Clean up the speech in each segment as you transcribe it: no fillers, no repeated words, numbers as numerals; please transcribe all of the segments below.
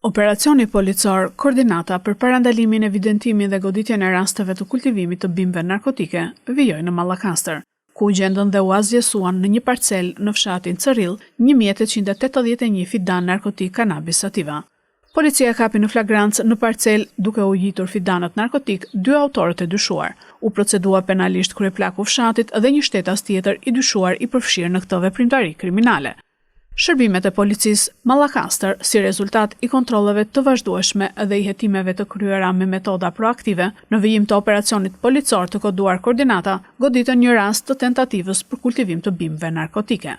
Operacioni policor Koordinata për parandalimin, evidentimin dhe goditjen e rasteve të kultivimit të bimëve narkotike vijoi në Mallakastër, ku u gjendën dhe u asgjësuan në një parcelë në fshatin Cërrill 1881 fidanë narkotikë cannabis sativa. Policia kapi në flagrancë në parcelë duke ujitur fidanët narkotikë dy autorët e dyshuar. U procedua penalisht kryeplaku i fshatit dhe një shtetas tjetër i dyshuar i përfshirë në këtë veprimtari kriminale. Shërbimet e policisë Mallakastër, si rezultat i kontrolleve të vazhdueshme dhe i hetimeve të kryera me metoda proaktive, në vijim të operacionit policor të koduar Koordinata, goditën një rast të tentativës për kultivim të bimëve narkotike.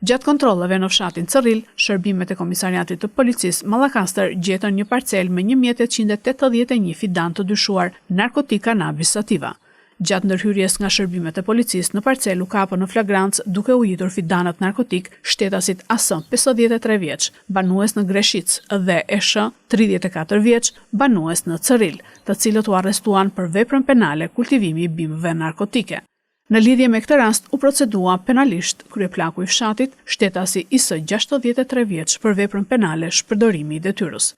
Gjatë kontrolleve në fshatin Cërril, shërbimet e Komisariatit të Policisë Mallakastër gjetën një parcelë me 1881 fidanë të dyshuar narkotikë cannabis sativa. Gjatë ndërhyrjes nga shërbimet e policisë në parcelë u kapën në flagrancë duke ujitur fidanët narkotikë shtetasit AS, 53 vjeç, banues në Greshicë dhe ESH, 34 vjeç, banues në Cërril, të cilët u arrestuan për veprën penale kultivimi i bimëve narkotike. Në lidhje me këtë rast u procedua penalisht kryeplaku i fshatit, shtetasi IS, 63 vjeç për veprën penale shpërdorimi i detyrës.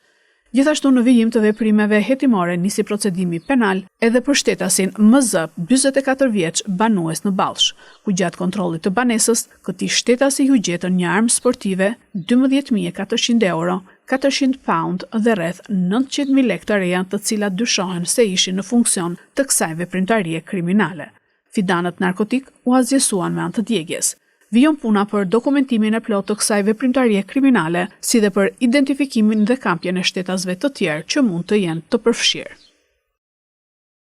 Gjithashtu në vijim të veprimeve hetimore nisi procedimi penal edhe për shtetasin MZ, 44 vjeç, banues në Ballsh, ku gjatë kontrollit të banesës, këtij shtetasi iu gjetën një armë sportive, 12.400 euro, 400 paund dhe rreth 900.000 lekë të reja të cilat dyshohen se ishin në funksion të kësaj veprimtarie kriminale. Fidanët narkotikë u asgjësuan me anë të djegies. Vijon puna për dokumentimin e plotë të kësaj veprimtarie kriminale, si dhe për identifikimin dhe kapjen e shtetasve të tjerë që mund të jenë të përfshirë.